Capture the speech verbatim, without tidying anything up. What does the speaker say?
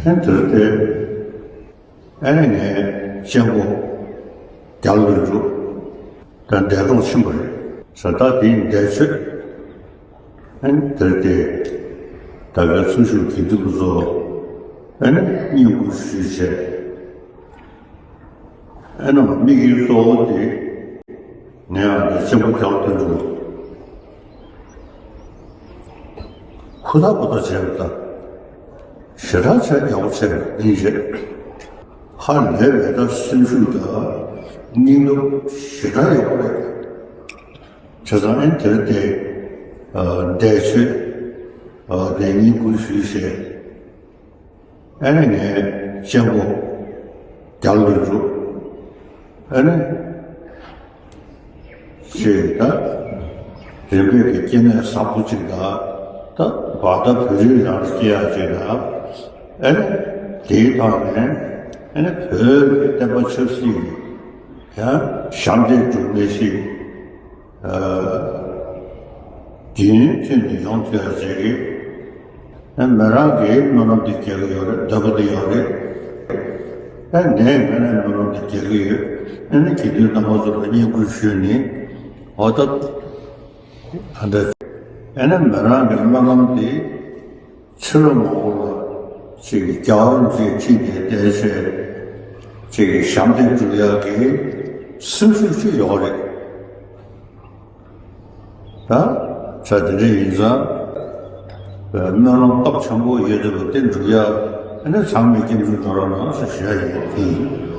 ཨ་ནི་དེར་དེ་ཨ་ནི་ངའི་གཅེན་པོ་རྒྱ་ལོ་འབྲུག་ད་འདས་གྲོངས་ཕྱིན་པ་རེད། ས་ད་དེའི་འདས་མཆོད་ཨ་ནི་དེར་དེ་ད་བའི་ཚུལ་ཤུགས་དགེ་འདུན་པ་ཚོ་ཨ་ནི་བསྙེན་བཀུར་ཞུས་བྱས། ཨ་ནི་དམིགས་ཡུལ་གཙོ་བོ་དེ་ངས་ཨ་ནི་གཅེན་པོ་རྒྱ་ལོ་དོན་གྲུབ་ཧུར་ཐག་པ་ཐག་བྱས་པ་དང་ཞེ་དྲག་བྱས་ཡག་པོ་བྱས་པ་ཡིན་རེད། ཧ་ལས་པའི་ད་སེམས་ཤུགས་དང་སྙིང་སྟོབས་ཞེ་དྲག་ཡག་པོ་རེད། བྱས་ཙང་ཨ་ནི་དེར་དེ་འདས་མཆོད་དེ་བསྙེན་བཀུར་ཞུས་བྱས། ཨ་ནི་ངའི་གཅེན་པོ་རྒྱ་ལོ་འབྲུག་ཨ་ནི་ཅེས་ད་རིམ་པས་ཀྱི་སྐྱེ་གནས་བཟང་པོ་ཅིག་དང་ད་བར་ད་བོད་རིགས་རང་སྐྱེ་ཡག་ཅིག་དང་ཨ་ནི་དེའི་ཐོག་ནས་ཨ་ནི་བོད་ཀྱི་བསྟན་པ་ཆབ་སྲིད་ཀྱི་ཡང་ཞབས་འདེགས་སྒྲུབ་མཁན་ཞིག་རྒྱུན་མཐུད་ནས་ཡོང་ཐུབ་ཡག་ཅིག་གི་ཨ་མི་རང་གིས་སྨོན་ལམ་དེ་རྒྱག་གི་ཡོད་རེད། འདོད་པ་དེ་ཡོད་རེད། ཨ་ངས་ངས་ནས་སྨོན་ལམ་དེ་རྒྱག་གི་ཡོད། ཨ་ནི་དགེ་འདུན་རྣམ་པ་ཚོ་ལ་བསྙེན་བཀུར་ཞུས་ནས་འོ་ད་ད་ལྟ་ཨ་ནི་མི་རང་གི་སྨོན་ལམ་དེ་ཕྱི་ལོ་མང་པོ་ལ་ཅིག་གི་རྒྱལ་བ་རིན་པོ་ཆེའི་ཁྲི་ནས་བསྡད་བྱས་ཅིག་གི་ཞབས་འདེགས་སྒྲུབ་ཡག་གི་སེམས་ཤུགས་ཅིག་ཡོད་རེད། ད་ཆ་དེ་འདྲ་ཡིན་ཙང་སྨོན་ལམ་སྟོབས་ཆེན་པོ་ཡོད་དེ་བ་དེ་འགྲུབ་ཡག་ཨ་ནི་ཚང་མས་སྐྱབས་འཇུག་གནང་རོགས་གནང་ཞེས་ཞུ་ཡག་ཡིན་དེ་ཡིན།